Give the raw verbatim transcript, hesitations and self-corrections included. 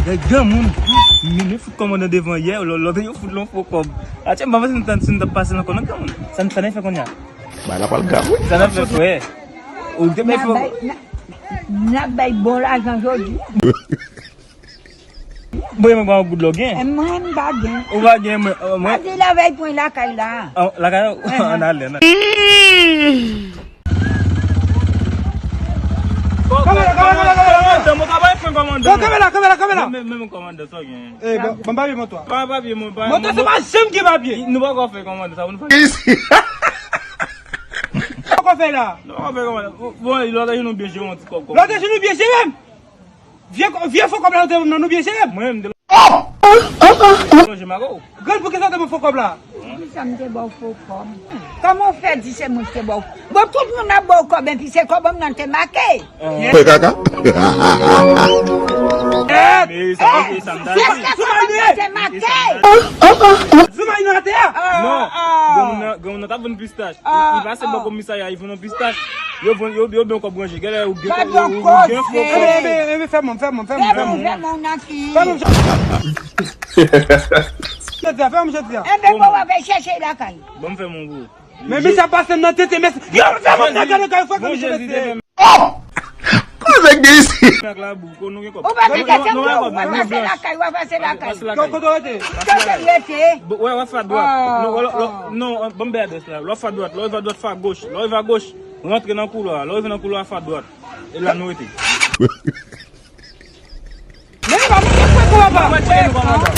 Nèg granmoun, m, m fout kòmandan devan yè, lò, lòt yo fout l yon fo kòb. Atye, m pa panse si n t ap pase l ankò non granmoun. Sa n, sa n ap fè kounye a? Bagay la pral grav wi. Sa n ap fè frè? Ou te bay fo. N ap bay bon lajan jodi a. Bon, mwen pa yon goud lò gen. Mwen m pa gen. Ou pa gen, mwen, mwen. Adi la vèy pwen lakay la. Lakay la, ann ale, ann ale. Kanpe la, kanpe la, kanpe la, kanpe la. Kòmandan, mwen ka bay fwen kòmandan. Kanpe la, kanpe la, kanpe la. Men, men, men kòmandan, sa w gen. Eh, ban, ban papye moto a. Pa papye, mwen pa. Moto se pa janm gen papye. Nou pa ka fè kòmandan, sa nou fè. Isi. Sa w ka fè la? Nou pa ka fè kòmandan. Bon, lòt jou nou byen jere yon ti kòb. Lòt jou nou byen jere m. Vye, vye fo kòb la nou te ban m nan, nou byen jere m. Mwen, m te lonje m ak ou. Grann, poukisa w te ban m fo kòb la? Poukisa m te ba w fo kòb? Kòman w fè di se mwen ki te ba w? Bon, tout moun ap ba w kòb, epi se kòb m nan te make. Fè kaka. Èt! Se kòb m nan te make. Zoumay nou atè a? Non, granmoun nan, granmoun nan t ap vann pistach. Li, li pase bò komisarya, li vann yon pistach. Yo vann, yo, yo ben kòb ranje. Gade, ou gen, ou gen fo kòb. Enben, enben, fè mwen, fè mwen, fè mwen, fè mwen. Fè mwen, fè mwen. Jodi a, fè mwen jodi a. Enben, bon, w ap al chèche lakay. Bon, m fè mwen gwo. Men misye ap pase m nan tete, mesye. Yo, fè mwen nan gade kay fwa kòm jodi te fè m. Kote nèg gen isi? Ou pa tete m, ou pase lakay, w ap pase lakay. Kote w rete? Kote w rete? Wè, w ap fè dwat. Non, ban m bay adrès la. Lè w fè dwat, lè w rive dwat, fè goch. Lè w rive goch, rantre nan koulwa. Lè w rive nan koulwa, fè dwat. E la nou rete. Men pa mwen fè kou apa.